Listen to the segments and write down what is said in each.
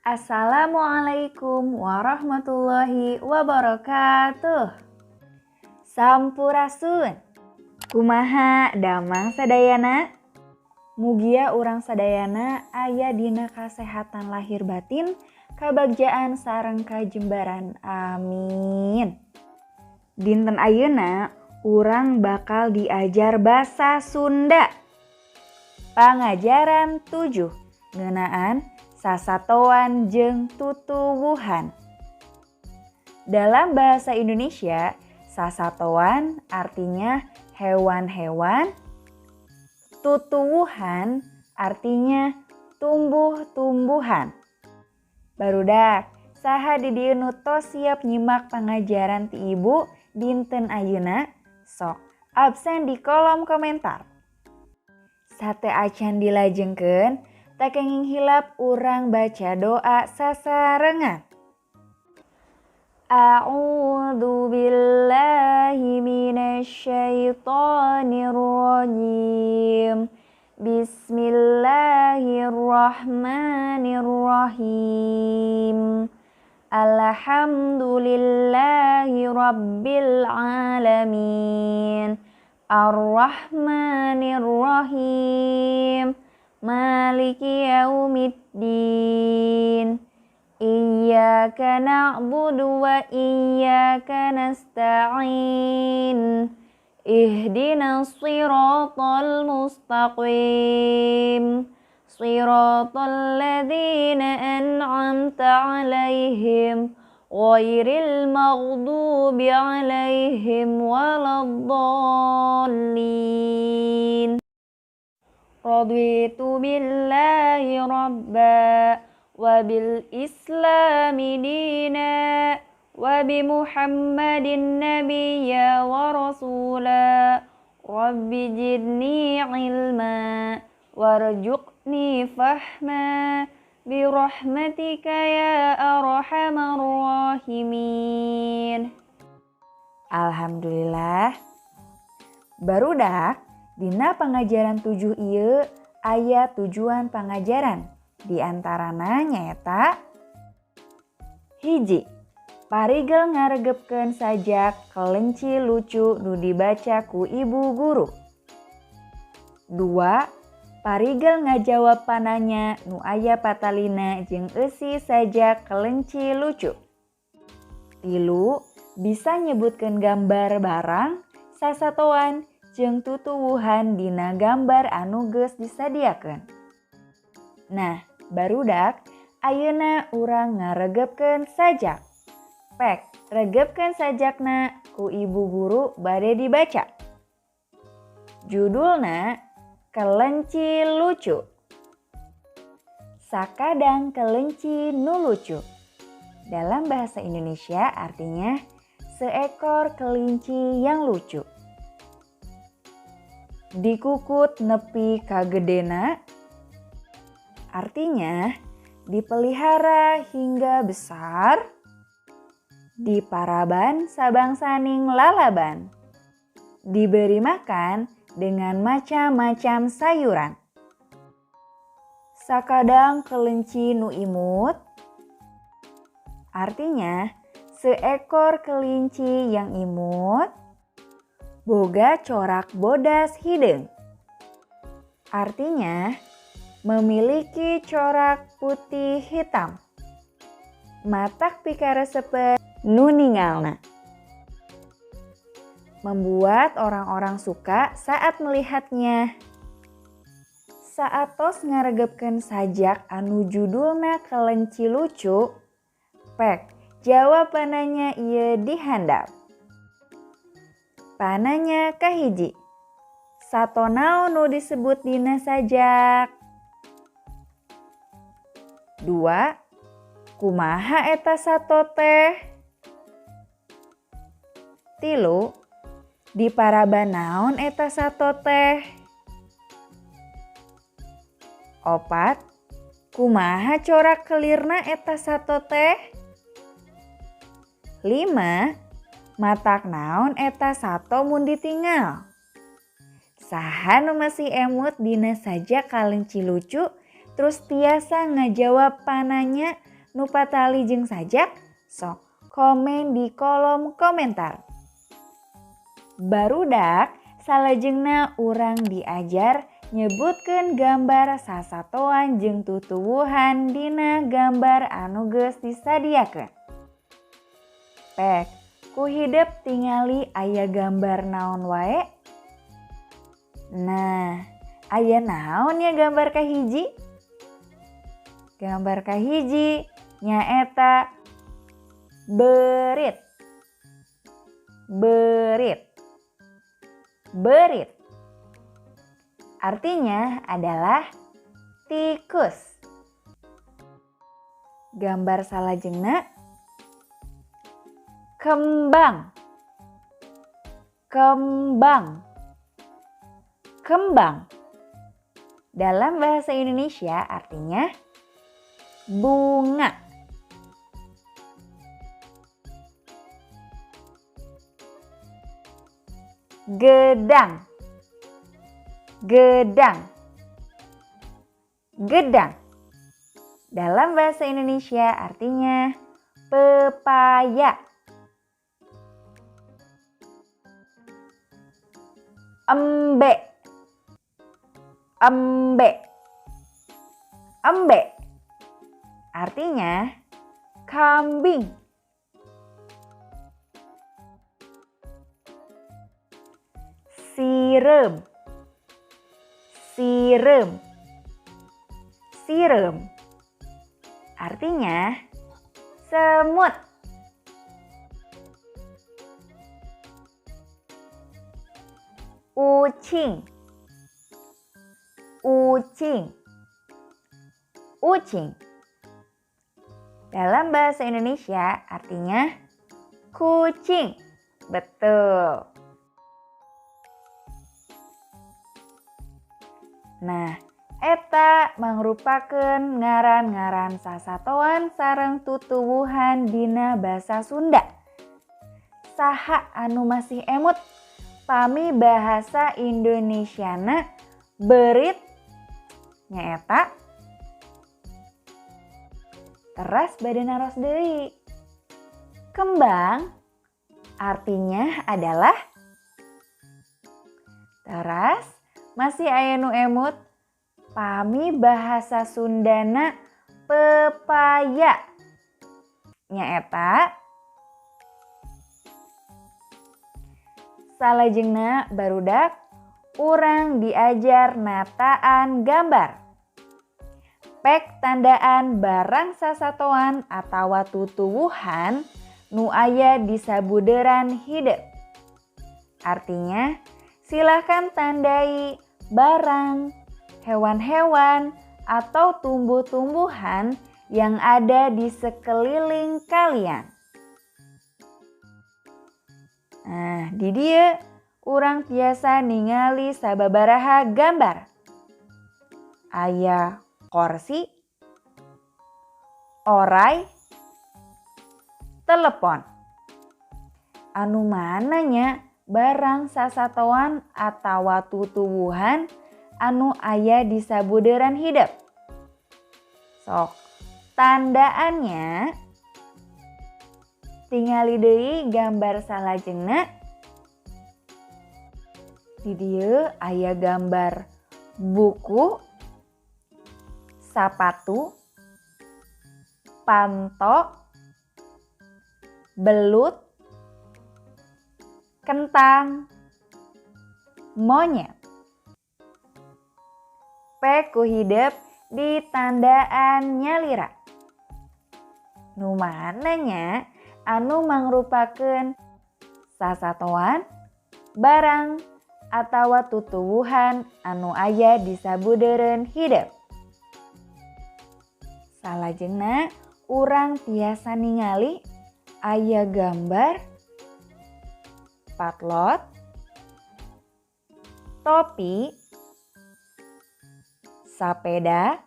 Assalamualaikum warahmatullahi wabarakatuh. Sampurasun. Kumaha damang sadayana? Mugia urang sadayana aya dina kasehatan lahir batin, kabagjaan sareng kajembaran. Amin. Dinten ayeuna urang bakal diajar basa Sunda. Pangajaran 7 ngeunaan sasatoan jeung tutuwuhan. Dalam bahasa Indonesia, sasatoan artinya hewan-hewan, tutuwuhan artinya tumbuh-tumbuhan. Barudak, saha di dieu nu tos siap nyimak pangajaran ti ibu dinten ayeuna? Sok absen di kolom komentar. Sate acan dilajengkeun, tak kenging hilap urang baca doa sasarengan. A'udzu billahi minasyaitonir rajim. Bismillahirrahmanirrahim. Alhamdulillahi rabbil alamin. Arrahmanir rahim. Maliki yaumiddin. Iyyaka na'budu wa iyyaka nasta'in. Ihdinas siratal mustaqim. Siratal ladzina an'amta 'alaihim ghairil maghdubi 'alaihim waladdallin. Raditu billahi rabba wa bil islami dina wa bi Muhammadin nabiyya wa rasula. Rabbi zidni ilma warzuqni fahma bi rahmatika ya arhamar rahimin. Alhamdulillah. Barudak, dina pangajaran 7 ieu aya tujuan pangajaran. Di antarana nyaeta 1. Parigel ngaregepkeun sajak kelenci lucu nu dibaca ku ibu guru. 2. Parigel ngajawab pananya nu aya patalina jeung eusi sajak kelenci lucu. 3. Bisa nyebutkeun gambar barang, sasatoan, jeung tutuwuhan dina gambar anu geus disadiakeun. Nah, barudak, ayeuna urang ngaregepkeun sajak. Pek, regepkeun sajakna ku ibu guru bade dibaca. Judulna Kelenci Lucu. Sakadang kelenci nu lucu. Dalam bahasa Indonesia artinya seekor kelinci yang lucu. Dikukut nepi kagedena, artinya dipelihara hingga besar. Diparaban sabangsaning lalaban, diberi makan dengan macam-macam sayuran. Sakadang kelinci nu imut, artinya seekor kelinci yang imut. Boga corak bodas hideung, artinya memiliki corak putih hitam. Matak pikaresepeun nu ningalna, membuat orang-orang suka saat melihatnya. Saatos ngaregepkeun sajak anu judulna Kelenci Lucu, pek jawab pananya ieu di handap. Pananya kahiji, sato naon nu disebut dina sajak? 2. Kumaha eta sato teh? 3. Diparaban naon eta sato teh? 4. Kumaha corak kelirna eta sato teh? 5. Matak naon eta sato mun ditinggal? Saha nu masih emut dina sajak kalenci lucu terus tiasa ngajawab pananya nu patali jeung sajak? Sok komen di kolom komentar. Barudak salajengna urang diajar nyebutkeun gambar sasatoan jeung tutuwuhan dina gambar anu geus disadiakeun. Pek, ku hidep tingali aya gambar naon wae? Nah, aya naon ya gambar kahiji? Gambar kahiji nyaeta berit. Berit. Berit. Artinya adalah tikus. Gambar salajengna kembang. Kembang. Kembang. Dalam bahasa Indonesia artinya bunga. Gedang. Gedang. Gedang. Dalam bahasa Indonesia artinya pepaya. Embe. Embe. Embe. Artinya kambing. Sireum. Sireum. Sireum. Artinya semut. Ucing. Ucing. Ucing. Dalam bahasa Indonesia artinya kucing. Betul. Nah, eta mangrupakeun ngaran-ngaran sasatoan sareng tutuwuhan dina basa Sunda. Saha anu masih emut pami bahasa Indonesiana berit nyaeta teras bade naros deui. Kembang artinya adalah teras. Masih aya nu emut pami bahasa Sundana pepaya nyaeta salajengna barudak urang diajar nataan gambar. Pek tandaan barang sasatoan atawa tutuwuhan nu aya di sabuderan hidep. Artinya silahkan tandai barang, hewan-hewan, atau tumbuh-tumbuhan yang ada di sekeliling kalian. Nah, di dieu urang tiasa ningali sababaraha gambar. Aya korsi, orai, telepon. Anu mananya barang sasatoan atawa tutuwuhan anu aya di sabuderan hidep. Sok, tandaannya tingali deui gambar salajengna. Di dieu aya gambar buku, sapatu, panto, belut, kentang, monyet. Pek ku hidep di tandaan nyalira. Nu mananya anu mangrupakeun sasatoan, barang, atawa tutuwuhan anu aya di sabudeureun hidep. Salajengna urang tiasa ningali aya gambar patlot, topi, sapeda,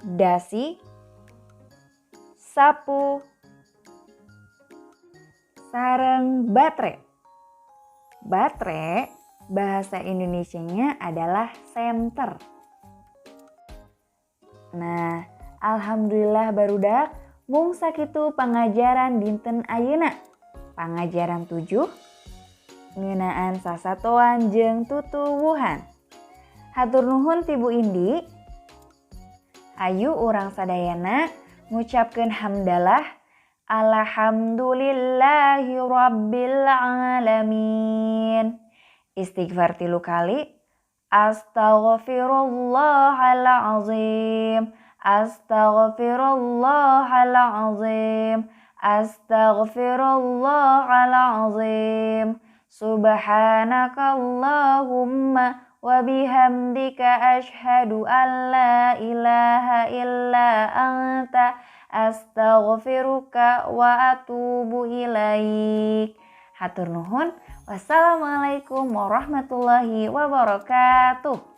dasi, sapu, sareng baterai. Baterai bahasa Indonesianya adalah senter. Nah, Alhamdulillah barudak, mung sakitu pangajaran dinten ayeuna. Pangajaran 7 ngeunaan sasatoan jeung tutuwuhan. Hatur nuhun ti Bu Indi. Ayu urang sadayana ngucapkeun hamdalah. Alhamdulillahi rabbil alamin. Istighfar 3 kali. Astaghfirullahalazim. Astaghfirullahalazim. Astaghfirullahalazim. Subhanakallahumma wa bihamdika asyhadu an la ilaha illa anta astaghfiruka wa atubu ilaik. Hatur nuhun. Wassalamualaikum warahmatullahi wabarakatuh.